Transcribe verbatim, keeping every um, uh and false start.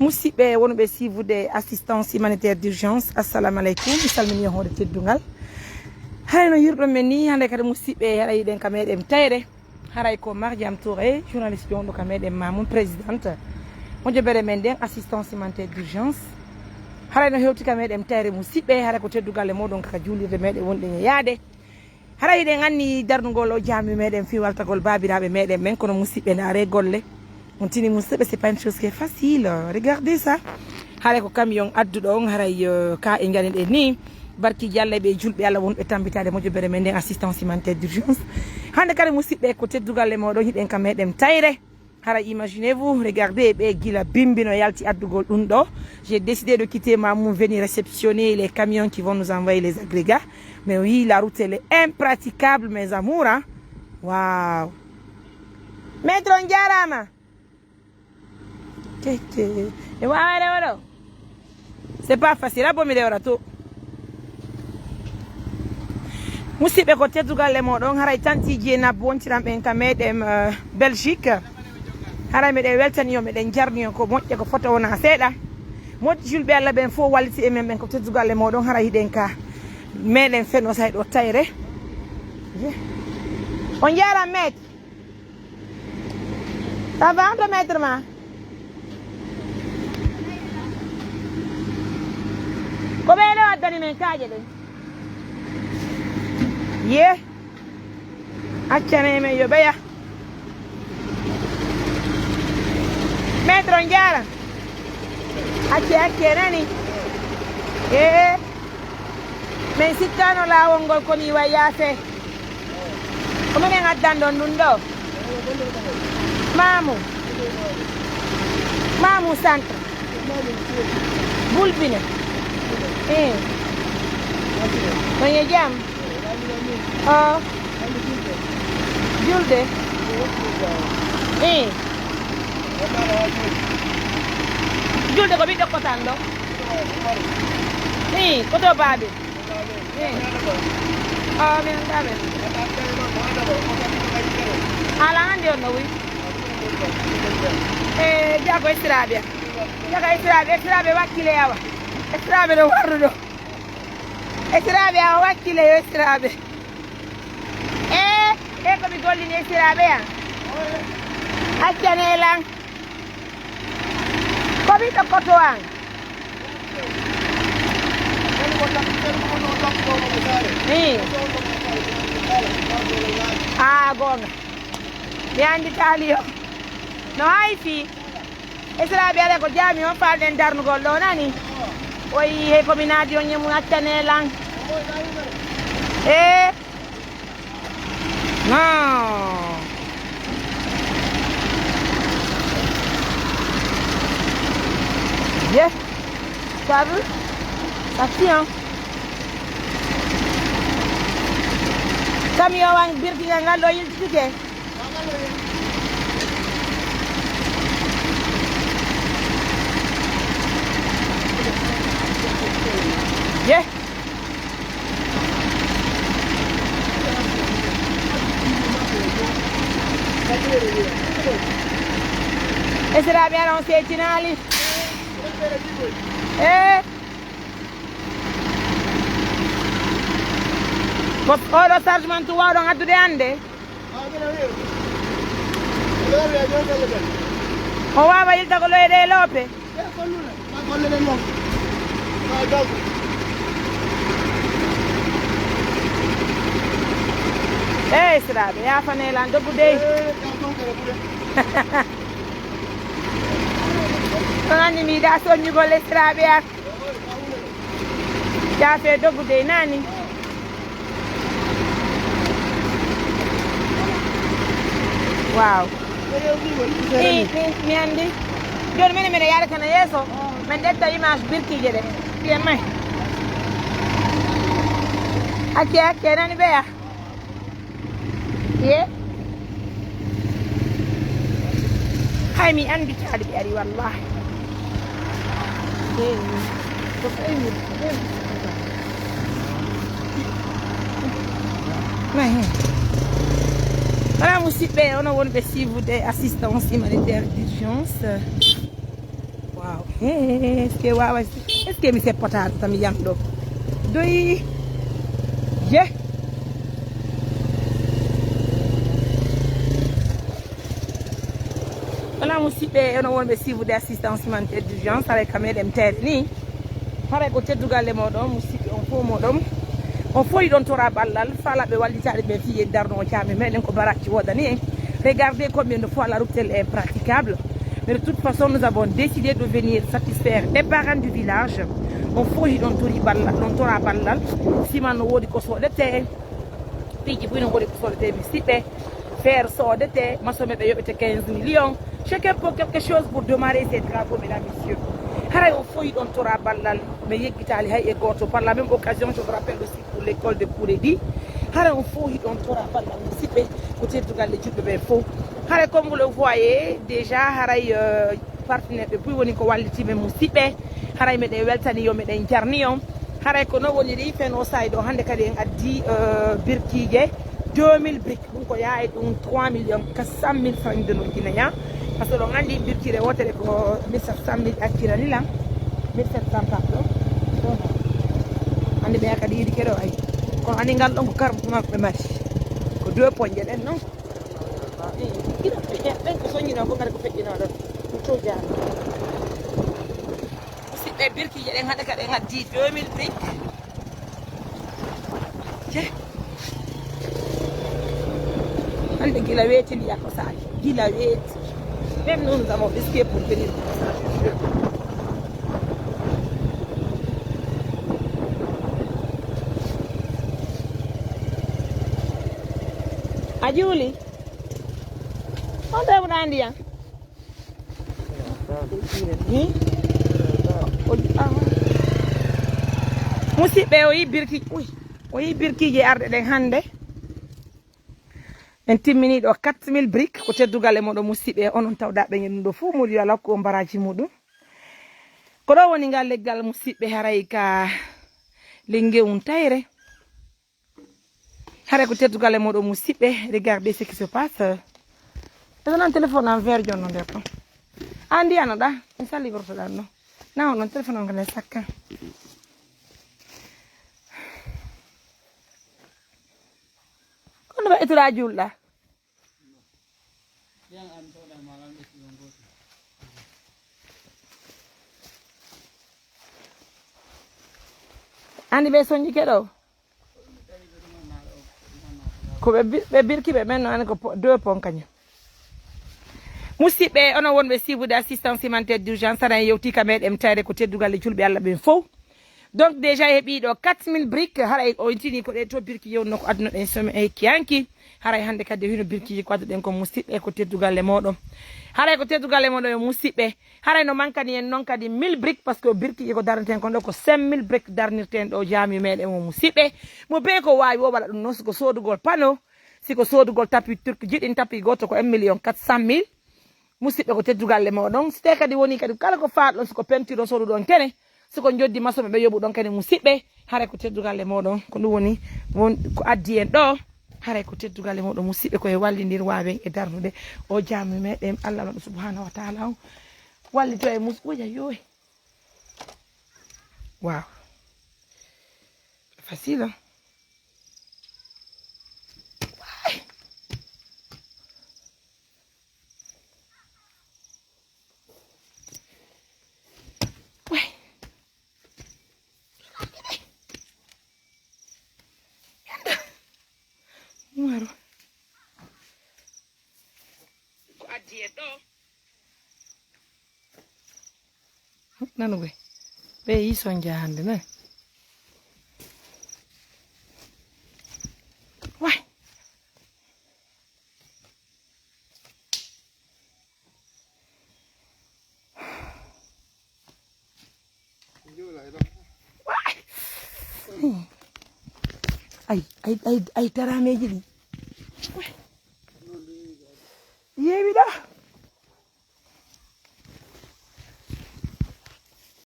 Musidɓe wonɓe siivude assistance humanitaire d'urgence, assalamu aleykum, mi salmini on hoore teddungal. Haray no yirɗon men ni, hannde kadi musidɓe, haray hiɗen ka meɗen tayre. Haray ko Mariam Touré, journaliste wonɗo ka meɗen, Mamoun, présidente mojobere men nden, assistance humanitaire d'urgence. Haray no hewti ka meɗen tayre musidɓe, haray ko teddugalle moɗon ka juulirde meɗen wonɗen e yaade. Haray hiɗen anni darnugol o jaami meɗen fii waltagol baabiraaɓe meɗen ɓen, kono musidɓe, ndaare golle. On tini musidɓe, c'est pas une chose qui est facile. Regardez ça. Haray ko camion adduɗo on, haray, euh, ka e ngaɗen ɗen ni. Barki Yalla ɓe julɓe Yalla wonɓe tambitaade mojobere men nden, assistance humanitaire d'urgence. Hannde kadi musidɓe, ko teddugalle moɗon, hiɗen ka meɗen tayre. Hara, imaginez-vous, regardez, ɓe gila bimbi no yalti addugol ɗum ɗo. J'ai décidé de quitter Mamoun, venir réceptionner les camions qui vont nous envoyer les agrégats. Mais oui, la route, elle est impraticable, mes amours, hein. Waouh. Maître, on jarama. Tete. E wawa rewo ɗo. C'est pas facile, a bomi rewra to. Musidɓe, ko teddugal e moɗon, haray tantiji e nabbo wontiran ɓen ka meɗen, euh, Belgique. Haray meɗen weltani on, meɗen jarni on ko moƴƴa, ko fota wona seeɗa. Moƴƴi julɓe Alla ɓen fof walliti e men ɓen, ko teddugal e moɗon, haray hiɗen ka meɗen feno say ɗo tayre. On jaram, maître. Ça va, on te maître ma? Ko ɓe ɗo addani men kaaƴe ɗen. Ye. Accane men yo ɓeya. Maître, on jaara. Acce, acce, nani? Ee. Min sikkano laawol ngol ko ni wayi yaafee. Ko minen addan ɗon ɗum ɗo. Maamu. Maamu centre. Bulbine. Ee. On e jam? Oo. Julde? Ii. Julde ko ɓiɗɗo kotan ɗo? Ii, ko to baabe? Ii. Oo, mi anndaa ɓe. Ala hannde on no wuy. E, jago Estiraaɓe. Jago Estiraaɓe, Estiraaɓe wakkile yawa. Estiraaɓe no warruɗo. Estiraaɓe, a wakkile yo Estiraaɓe. Ee, e ko mi gollini Estiraaɓe an. Accane lan. Ko mi tokkoto an. Ii. Aa, goonga. Mi anndi taali o. No hay fii. Esiraaɓe, aɗa ko jaami on faalɗen darnugol ɗo nani? Oyi, hey, ko mi naadi on ñemu accane lan. Ee. Non. Ye. Sabu. Satti on. Camion wan birkiŋal ngal ɗo yiltitike. Ye. Esiraaɓe, aɗa on seetinali. Ee. Ko oɗo chargement tu wawɗon addude hannde? O wawa yiltagol e ɗe loope? E, esiraaɓe, yaafane lan doggu dey. On anndi mi yiɗa soññugol esiraaɓe an. Jaafe doggude e nani. Waaw. I, i, mi anndi. Jooni mene mene yaade kana yeeso. Men ƴetta image birkiije ɗe. Piye may. Acce, acce, nani ɓeya. Ye. Hay mi anndi taali ɓe ari wallahi. Ye. Ko fayni. May hen. Voilà, musidɓe, onon wonɓe suivre des assistance humanitaire d'urgence. Waaw. Est-ce que waawa, est-ce que mi seppata tan mi yam ɗo doyi je. Wala musidɓe, onon wonɓe suivre de assistance humanitaire d'urgence, haray ka meɗen teede ni. Haray ko teddugal e moɗon musidɓe, on fof moɗon, on fof yiɗon tora ballal. Falaɓe wallitaade ɓe fii e darno o caami meɗen ko baraji woodani en. Regardez combien de fois la route elle est impraticable. Mais de toute façon, nous avons décidé de venir satisfaire les parents du village. On fof hiɗon tori ballal, ɗon tora ballal. Siman no woodi ko soodetee. Piiji buy no woodi ko soodetee, mi siɓe. Feere soodetee, masomeɓe yoɓete quinze millions. Chacun pour quelque chose pour démarrer ces travaux, mesdames, messieurs. Haray on fof hiɗon tora ballal, mi yeggitaali hay e gooto. Par la même occasion, je vous rappelle aussi pour l'école de Kuredi. Haray on fof hiɗon tora ballal, mi siɓe, ko teddugal e juɓɓe ɓe fof. Haray, comme vous le voyez, déjà, haray, euh, partenaire ɓe buy woni ko wallitiiɓe, musidɓe. Haray meɗen weltani yo meɗen jarni on. Haray ko non woniri feno saay ɗo hannde kadi en addi, euh, birkiije deux mille briques. Ɗum ko yaay ɗum trois millions quatre cent mille francs de nos guinéens. Par ce que ɗon anndi birkire wootere ko mille sept cent mille accirani lan. Mille sept cent, pardon. Hannde ɓe kadi yiɗi keɗo ay. Kono anndi ngal ɗon ko karma ko ɓe mari. Ko deux poñje ɗen non. Ɓen ko soññinoo ko kadi ko feƴƴinoo ɗon. Ɗum to jaani. Musidɓe, birkiije ɗen hannde kadi en addi deux mille briques. Je. Hannde gila weeti ndiyam ko saaki. Gila weeti. Même nous, nous avons risqué pour venir. A juuli? On ɗeɓɗa ndiyam? Hmm? O, ah. Musidɓe, o yi birki, uy, o yi birkiiji arɗe ɗen hannde. En timmini ɗo quatre mille briques, ko teddugal e moɗon musidɓe, onon tawɗaɓe ngen ɗum ɗo fof, Moodi yo Allah hokku on baraji muɗum. Ko ɗo woni ngal leggal musidɓe, haray ka Linguewun Tayre. Haray ko teddugal e moɗon musidɓe, regardez ce qui se passe. Ɓe nan téléphone am vert jonno nder ɗon. An ndiyano ɗa, mi sali gortoɗan ɗo. Na on ɗon téléphone on kala sakka. Kono ɓe itira julɗa. Andi ɓe soñji keɗo. Ko ɓe bi-, ɓe birki ɓe ɓen no ani ko po-, deux pon kañum. Musidɓe, onon wonɓe suivre de assistance humanitaire d'urgence, aɗa yewti ka meɗen tawde ko teddugal e julɓe Allah ɓen fof. Donc déjà heɓi ɗo quatre mille briques, haray o intini ko ɗe to birki yewno ko aduna ɗen somi e hekki hanki. Haray hannde kadi hino birkiji ko adduɗen ko musidɓe ko teddugal e moɗon. Haray ko teddugal e moɗon yo musidɓe. Haray no mankani en noon kadi mille briques, parce que birkiji ko darneten kon ɗo ko cinq mille briques darnirten ɗo jaami meɗen o musidɓe. Mo be ko wawi o waɗa ɗum noon, siko sodugol panneau, siko sodugol tapis turc, jiɗin tapis goto ko un million quatre cent mille. Musidɓe ko teddugal e moɗon. Si tawi kadi woni kadi kala ko faaɗon, siko peinture on soduɗon kene, siko joddi masoɓe ɓe yoɓuɗon kadi musidɓe, haray ko teddugal e moɗon. Ko ɗum woni, won ko addi en ɗo. Haray ko teddugal e moɗon musidɓe, ko e wallindir wawen e darnude o jaami meɗen Allah no subhanahu wa taala on wallito e mus-, oya yoy. Waaw. Facile, hein? Way. Numéro. Ko addi en ɗo. Nanuɓe. Ɓe yi sonja hannde, na? Way. Ay, ay, ay, ay, tarameeji ɗi.